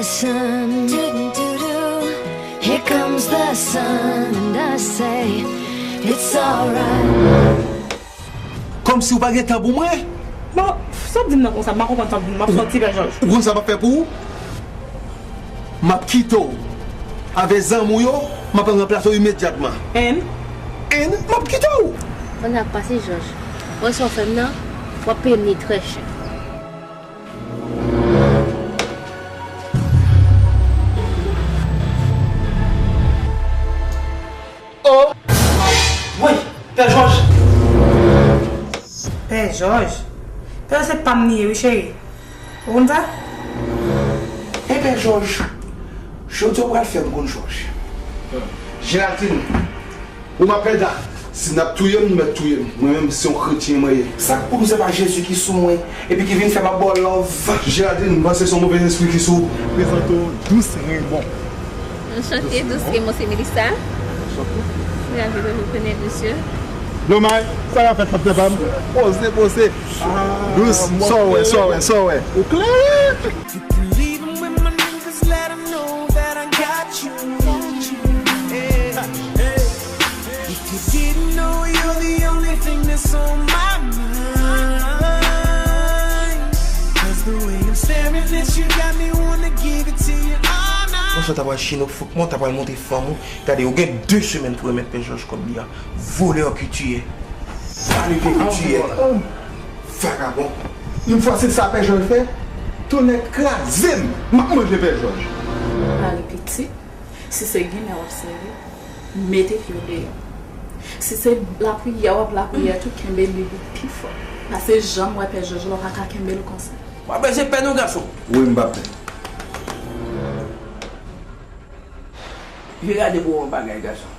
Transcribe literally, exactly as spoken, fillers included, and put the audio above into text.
Sun. Doo-doo-doo-doo. Here comes the sun, and I say, it's alright. Kòmsi w pa gen tan pou mwen? Bon, sa w ap di m nan konsa, m pa konprann sa w ap di m. M ap sòti, Pè Jòj. Ou konn sa m ap fè pou ou? M ap kite w. Avèk zanmi w yo, m ap ranplase w imedyatman. And? And, m ap kite w. Ann ap pase, Jòj. Wè sa w fè m nan, w ap peye m li trè chè. Oh! Woy! Pè Jòj! Pè Jòj? Pè Jòj se pa m li ye wi, cheri. Ou konn sa? E Pè Jòj, jodi a w pral fè m konn Jòj. Jeraldine, ou m ap pèda. Si n ap touye m, nou mèt touye m. Mwen menm, se yon kretyen mwen ye. Sa k pou m, se pa Jezi ki sou mwen, epi ki vin fè m ap ba w love? Jeraldine, m panse se yon move lespri ki sou ou. Prezante w Dous Remon. Anchante, Dous Remon, se Melissa. Ravi de vous connaître, monsieur. Domaj, sa k ap fèt, patnè pa m? Poze, poze. Dous, sa w wè, sa w wè, sa w wè? Ou klere! If you leaving with my niggas, let 'em know that I got you. Yeah, yeah. If you didn't know, you're the only thing that's on my mind. 'Cause the way I'm staring at you got me wanna give it to you all night. Konsa w ta pral chino fouk mwen, w ta pral montre fanm ou. Gade, ou gen de semèn pou remèt Pè Jòj kòb li a. Volè ki w ye. Vale ke w ye. Vagabon. Yon fwa se sa Pè Jòj fè, tonnè kraze m, m ap manje Pè Jòj. Mari pitit, si se ginen w ap sèvi, mete pye w deyò. Si se lapriyè w ap lapriyè tou, kenbe Bib ou pi fò. Paske jan m wè Pè Jòj la, w pa ka kenbe l konsa. W ap bezwen pè non, gason. Wi, m p ap pè. Vin gade pou w yon bagay, gason.